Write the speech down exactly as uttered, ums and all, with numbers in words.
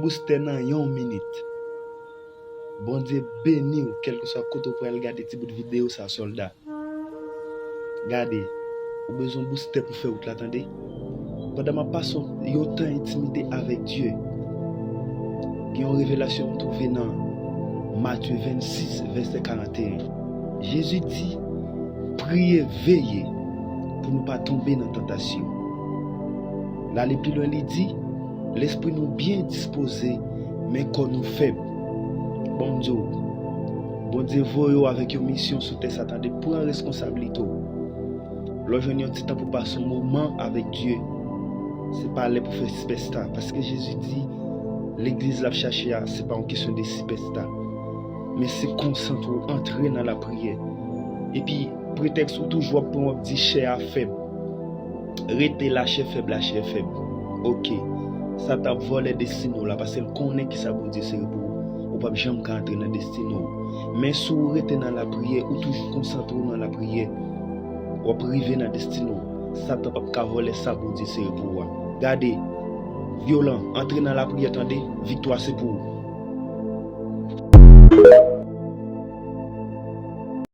Boustè nan yon minit. Bondye beni w, kèlkeswa kote w pral gade ti bout videyo sa, sòlda. Gade, ou bezwen boustè pou fè wout la, tande. Pandan m ap pase yon tan entimite avèk Dye, gen yon revelasyon m twouve nan Matye vennsis, vèsè karanteyen. Jezi di, priye, veye, pou nou pa tonbe nan tantasyon. L ale pi lwen, li di, lespri nou byen dispoze, men kò nou fèb. Ban m di w, Bondye voye w avèk yon misyon sou tè sa, tande, pran reskonsablite w. Lè w jwenn yon ti tan pou pase yon moman avèk Dye, se pa lè pou fè sipèsta, paske Jezi di, legliz l ap chache a, se pa yon kesyon de sipèsta, men se konsantre w, antre nan lapriyè. Epi, pretèks ou toujou ap pran, w ap di chè a fèb. Rete la, chè fèb, la chè fèb. Oke. Satan ap vòlè destine w la, paske l konnen kisa Bondye sere pou ou. Ou p ap janm ka antre nan destine w. Men si w rete nan lapriyè, ou toujou konsantre w nan lapriyè, w ap rive nan destine w. Satan p ap ka vòlè sa Bondye sere pou ou a. Gade, vyolan, antre nan lapriyè, tande, viktwa se pou ou.